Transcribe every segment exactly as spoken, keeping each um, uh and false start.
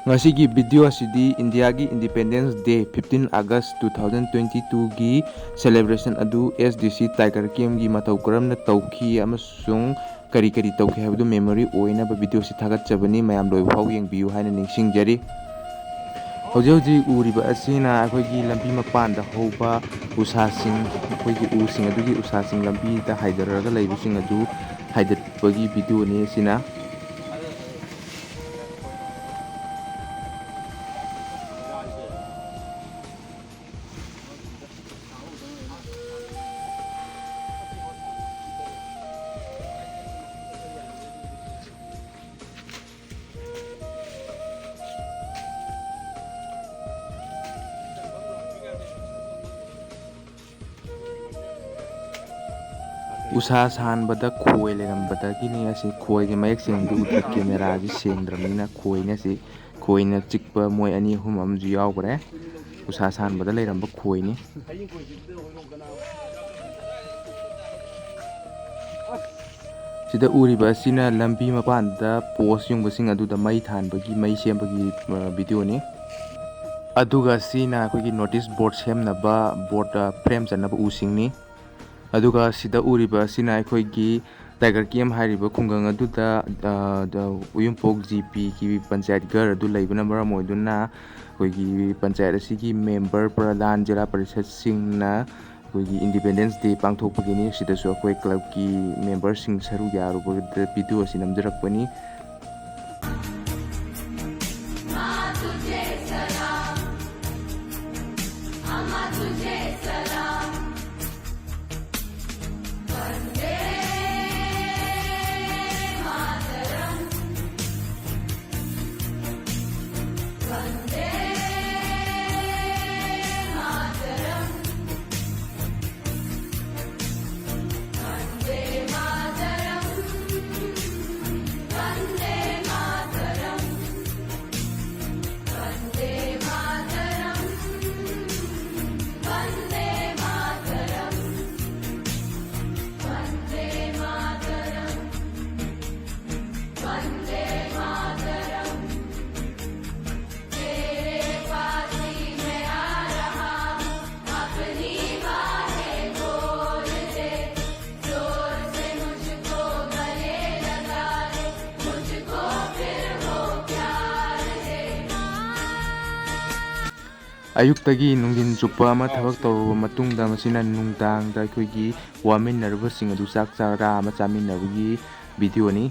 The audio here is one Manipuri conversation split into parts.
ꯉꯁꯤꯒꯤ ꯚꯤꯗꯤꯑꯣ ꯑꯁꯤꯗꯤ ꯏꯟꯗꯤꯌꯥꯒꯤ Independence Day, fifteen August two thousand twenty twoꯒꯤ celebration ꯑꯗꯨ S D C Tiger Campꯒꯤ ꯃꯇꯧ ꯀꯔꯝꯅ ꯇꯧꯈꯤ ꯑꯃꯁꯨꯡ ꯀꯔꯤ ꯀꯔꯤ ꯇꯧꯈꯤ ꯍꯥꯏꯕꯗꯨ memory ꯑꯣꯏꯅꯕ ꯚꯤꯗꯤꯑꯣꯁꯤ ꯊꯥꯒꯠꯆꯕꯅꯤ꯫ ꯃꯌꯥꯝ ꯂꯣꯏꯕ ꯐꯥꯎ ꯌꯦꯡꯕꯤꯌꯨ ꯍꯥꯏꯅ ꯅꯤꯡꯁꯤꯡꯖꯔꯤ꯫ ꯍꯧꯖꯤꯛ ꯍꯧꯖꯤꯛ ꯎꯔꯤꯕ ꯑꯁꯤꯅ ꯑꯩꯈꯣꯏꯒꯤ ꯂꯝꯕꯤ ꯃꯄꯥꯟꯗ ꯍꯧꯕ ꯎꯁꯥꯁꯤꯡ, ꯑꯩꯈꯣꯏꯒꯤ ꯎꯁꯤꯡ ꯑꯗꯨꯒꯤ ꯎꯁꯥꯁꯤꯡ ꯂꯝꯕꯤꯗ ꯍꯥꯏꯊꯔꯒ ꯂꯩꯕꯁꯤꯡ ꯑꯗꯨ ꯍꯥꯏꯗꯠꯄꯒꯤ ꯚꯤꯗꯤꯑꯣꯅꯤ ꯑꯁꯤꯅ꯫ ꯎꯁꯥ ꯁꯥꯟꯕꯗ ꯈꯣꯏ ꯂꯩꯔꯝꯕꯗꯒꯤꯅꯤ꯫ ꯑꯁꯤ ꯈꯣꯏꯒꯤ ꯃꯌꯦꯛ ꯁꯦꯡꯗꯤ ꯎꯗ꯭ꯔꯦ, ꯀꯦꯃꯦꯔꯥꯁꯤ ꯁꯦꯡꯗ꯭ꯔꯕꯅꯤꯅ꯫ ꯈꯣꯏꯅ ꯑꯁꯤ, ꯈꯣꯏꯅ ꯆꯤꯛꯄ ꯃꯣꯏ ꯑꯅꯤ ꯑꯍꯨꯝ ꯑꯃꯁꯨ ꯌꯥꯎꯈ꯭ꯔꯦ꯫ ꯎꯁꯥ ꯁꯥꯟꯕꯗ ꯂꯩꯔꯝꯕ ꯈꯣꯏꯅꯤ꯫ ꯁꯤꯗ ꯎꯔꯤꯕ ꯑꯁꯤꯅ ꯂꯝꯕꯤ ꯃꯄꯥꯟꯗ post ꯌꯨꯡꯕꯁꯤꯡ ꯑꯗꯨꯗ ꯃꯩ ꯊꯥꯟꯕꯒꯤ, ꯃꯩ ꯁꯦꯝꯕꯒꯤ, ꯑ, ꯚꯤꯗꯤꯑꯣꯅꯤ꯫ ꯑꯗꯨꯒ ꯁꯤꯅ ꯑꯩꯈꯣꯏꯒꯤ notice board ꯁꯦꯝꯅꯕ, board, ꯑ, frame ꯆꯟꯅꯕ ꯎꯁꯤꯡꯅꯤ꯫ ꯑꯗꯨꯒ ꯁꯤꯗ ꯎꯔꯤꯕ ꯑꯁꯤꯅ ꯑꯩꯈꯣꯏꯒꯤ Tiger Camp ꯍꯥꯏꯔꯤꯕ ꯈꯨꯡꯒꯪ ꯑꯗꯨꯗ, ꯑ, ꯗ, ꯎꯌꯨꯝꯄꯣꯛ G Pꯒꯤ ꯄꯟꯆꯥꯌꯠ ꯘꯔ ꯑꯗꯨ ꯂꯩꯕꯅ ꯃꯔꯝ ꯑꯣꯏꯗꯨꯅ ꯑꯩꯈꯣꯏꯒꯤ ꯄꯟꯆꯥꯌꯠ ꯑꯁꯤꯒꯤ member, ꯄ꯭ꯔꯙꯥꯟ, ꯖꯤꯂꯥ ꯄꯔꯤꯁꯠꯁꯤꯡꯅ ꯑꯩꯈꯣꯏꯒꯤ Independence Day ꯄꯥꯡꯊꯣꯛꯄꯒꯤꯅꯤ꯫ ꯁꯤꯗꯁꯨ ꯑꯩꯈꯣꯏ clubꯀꯤ memberꯁꯤꯡ ꯁꯔꯨꯛ ꯌꯥꯔꯨꯕꯗ ꯚꯤꯗꯤꯑꯣ ꯑꯁꯤ ꯅꯝꯖꯔꯛꯄꯅꯤ꯫ ꯑꯌꯨꯛꯇꯒꯤ ꯅꯨꯡꯊꯤꯟ ꯆꯨꯞꯄ ꯑꯃ ꯊꯕꯛ ꯇꯧꯔꯕ ꯃꯇꯨꯡꯗ, ꯃꯁꯤꯅ ꯅꯨꯡꯗꯥꯡꯗ ꯑꯩꯈꯣꯏꯒꯤ ꯋꯥꯃꯤꯟꯅꯔꯨꯕꯁꯤꯡ ꯑꯗꯨ ꯆꯥꯛ ꯆꯔꯥ ꯑꯃ ꯆꯥꯃꯤꯟꯅꯕꯒꯤ ꯚꯤꯗꯤꯑꯣꯅꯤ꯫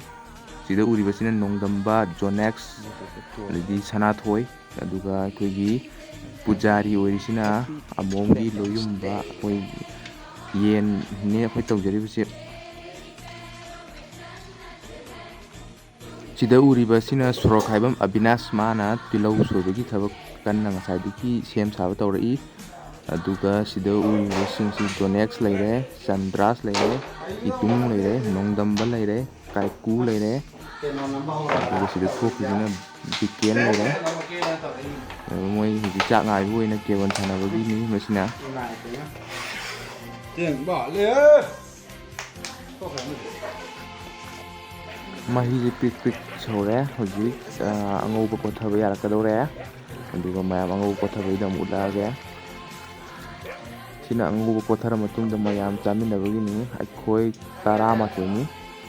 ꯁꯤꯗ ꯎꯔꯤꯕꯁꯤꯅ ꯅꯣꯡꯗꯝꯕ, ꯖꯣꯅꯦꯛꯁ, ꯑꯗꯩꯗꯤ ꯁꯅꯥꯊꯣꯏ, ꯑꯗꯨꯒ ꯑꯩꯈꯣꯏꯒꯤ ꯄꯨꯖꯥꯔꯤ ꯑꯣꯏꯔꯤꯁꯤꯅ ꯑꯃꯣꯝꯒꯤ ꯂꯣꯌꯨꯝꯕ, ꯑꯩꯈꯣꯏ ꯌꯦꯟꯅꯦ ꯑꯩꯈꯣꯏ ꯇꯧꯖꯔꯤꯕꯁꯦ꯫ ꯁꯤꯗ ꯎꯔꯤꯕꯁꯤꯅ ꯁꯣꯔꯣꯛ ꯍꯥꯏꯕꯝ ꯑꯕꯤꯅꯥꯁ, ꯃꯥꯅ ꯇꯤꯜꯍꯧ ꯁꯣꯏꯕꯒꯤ ꯊꯕꯛ ꯀꯟꯅ ꯉꯁꯥꯏꯗꯒꯤ ꯁꯦꯝ ꯁꯥꯕ ꯇꯧꯔꯛꯏ꯫ ꯑꯗꯨꯒ ꯁꯤꯗ ꯎꯔꯤꯕꯁꯤꯡꯁꯤ ꯖꯣꯅꯦꯛꯁ ꯂꯩꯔꯦ, ꯆꯟꯗ꯭ꯔꯥꯁ ꯂꯩꯔꯦ, ꯏꯇꯨꯡ ꯂꯩꯔꯦ, ꯅꯣꯡꯗꯝꯕ ꯂꯩꯔꯦ, ꯀꯥꯏꯀꯨ ꯂꯩꯔꯦ, ꯑꯗꯨꯒ ꯁꯤꯗ ꯊꯣꯛꯈꯤꯕꯅ ꯕꯤꯀꯦꯟ ꯂꯩꯔꯦ꯫ ꯑꯗꯨ ꯃꯣꯏ ꯍꯧꯖꯤꯛ ꯆꯥꯛ ꯉꯥꯏꯕ ꯑꯣꯏꯅ ꯀꯦꯔꯣꯟ ꯁꯥꯟꯅꯕꯒꯤꯅꯤ ꯃꯁꯤꯅ꯫ ꯃꯍꯤꯁꯦ ꯄ꯭ꯔꯤꯛ ꯄ꯭ꯔꯤꯛ ꯁꯧꯔꯦ꯫ ꯍꯧꯖꯤꯛ, ꯑ, ꯑꯉꯧꯕ ꯀꯣꯊꯕ ꯌꯥꯔꯛꯀꯗꯧꯔꯦ꯫ ꯑꯗꯨꯒ ꯃꯌꯥꯝ ꯑꯉꯧꯕ ꯀꯣꯊꯕꯩꯗꯣ ꯑꯃꯨꯛ ꯎꯠꯂꯛꯑꯒꯦ꯫ ꯁꯤꯅ ꯑꯉꯧꯕ ꯀꯣꯊꯔ ꯃꯇꯨꯡꯗ ꯃꯌꯥꯝ ꯆꯥꯃꯤꯟꯅꯕꯒꯤꯅꯤ꯫ ꯑꯩꯈꯣꯏ ꯇꯔꯥꯃꯥꯊꯣꯏꯅꯤ꯫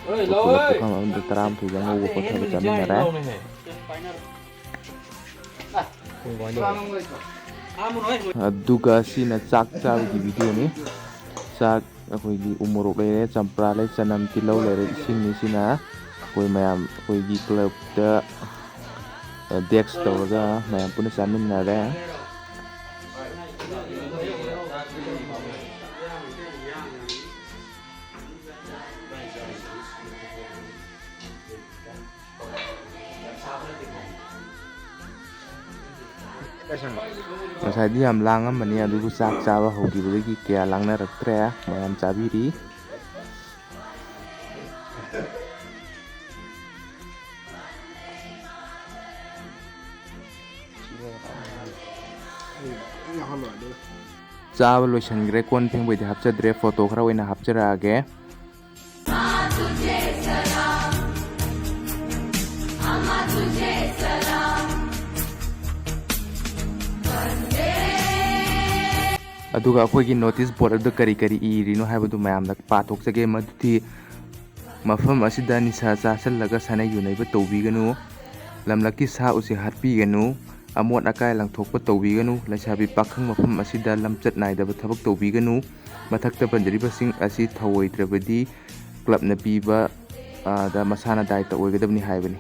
ꯄꯨꯂꯞ ꯄꯨꯈꯝ ꯑꯃꯗ ꯇꯔꯥꯃꯥꯊꯣꯏꯒꯤ ꯑꯉꯧꯕ ꯀꯣꯊꯕ ꯆꯥꯃꯤꯟꯅꯔꯦ꯫ ꯑꯗꯨꯒ ꯁꯤꯅ ꯆꯥꯛ ꯆꯥꯕꯒꯤ ꯚꯤꯗꯤꯑꯣꯅꯤ꯫ ꯆꯥꯛ ꯑꯩꯈꯣꯏꯒꯤ ꯎ ꯃꯣꯔꯣꯛ ꯂꯩꯔꯦ, ꯆꯝꯄ꯭ꯔꯥ ꯂꯩ, ꯆꯅꯝ, ꯇꯤꯜꯍꯧ ꯂꯩꯔꯦ, ꯏꯁꯤꯡꯅꯤ꯫ ꯁꯤꯅ ꯑꯩꯈꯣꯏ ꯃꯌꯥꯝ ꯑꯩꯈꯣꯏꯒꯤ ꯀ꯭ꯂꯕꯇ, ꯑ, ꯗꯦꯛꯁ ꯇꯧꯔꯒ ꯃꯌꯥꯝ ꯄꯨꯟꯅ ꯆꯥꯃꯤꯟꯅꯔꯦ꯫ ꯉꯁꯥꯏꯗꯤ ꯌꯥꯝ ꯂꯥꯡꯉꯝꯕꯅꯤ, ꯑꯗꯨꯕꯨ ꯆꯥꯛ ꯆꯥꯕ ꯍꯧꯈꯤꯕꯗꯒꯤ ꯀꯌꯥ ꯂꯥꯡꯅꯔꯛꯇ꯭ꯔꯦ꯫ ꯃꯌꯥꯝ ꯆꯥꯕꯤꯔꯤ꯫ ꯆꯥꯕ ꯂꯣꯏꯁꯤꯟꯈ꯭ꯔꯦ, ꯀꯣꯟ ꯐꯦꯡꯕꯩꯗꯤ ꯍꯥꯞꯆꯗ꯭ꯔꯦ, ꯐꯣꯇꯣ ꯈꯔ ꯑꯣꯏꯅ ꯍꯥꯞꯆꯔꯛꯑꯒꯦ꯫ ꯑꯗꯨꯒ ꯑꯩꯈꯣꯏꯒꯤ ꯅꯣꯇꯤꯁ ꯕꯣꯔꯗ ꯑꯗꯨꯗ ꯀꯔꯤ ꯀꯔꯤ ꯏꯔꯤꯅꯣ ꯍꯥꯏꯕꯗꯨ ꯃꯌꯥꯝꯗ ꯄꯥꯊꯣꯛꯆꯒꯦ꯫ ꯃꯗꯨꯗꯤ, ꯃꯐꯝ ꯑꯁꯤꯗ ꯅꯤꯁꯥ ꯆꯥꯁꯤꯜꯂꯒ ꯁꯥꯟꯅ ꯌꯨꯅꯩꯕ ꯇꯧꯕꯤꯒꯅꯨ꯫ ꯂꯝꯂꯛꯀꯤ ꯁꯥ ꯎꯆꯦꯛ ꯍꯥꯠꯄꯤꯒꯅꯨ꯫ ꯑꯃꯣꯠ ꯑꯀꯥꯏ ꯂꯪꯊꯣꯛꯄ ꯇꯧꯕꯤꯒꯅꯨ꯫ ꯂꯩꯁꯥꯕꯤ ꯄꯥꯈꯪ ꯃꯐꯝ ꯑꯁꯤꯗ ꯂꯝꯆꯠ ꯅꯥꯏꯗꯕ ꯊꯕꯛ ꯇꯧꯕꯤꯒꯅꯨ꯫ ꯃꯊꯛꯇ ꯄꯟꯖꯔꯤꯕꯁꯤꯡ ꯑꯁꯤ ꯊꯧꯑꯣꯏꯗ꯭ꯔꯕꯗꯤ clubꯅ ꯄꯤꯕ, ꯑ, ꯗ ꯃꯁꯥꯅ ꯗꯥꯏꯇ ꯑꯣꯏꯒꯗꯕꯅꯤ ꯍꯥꯏꯕꯅꯤ꯫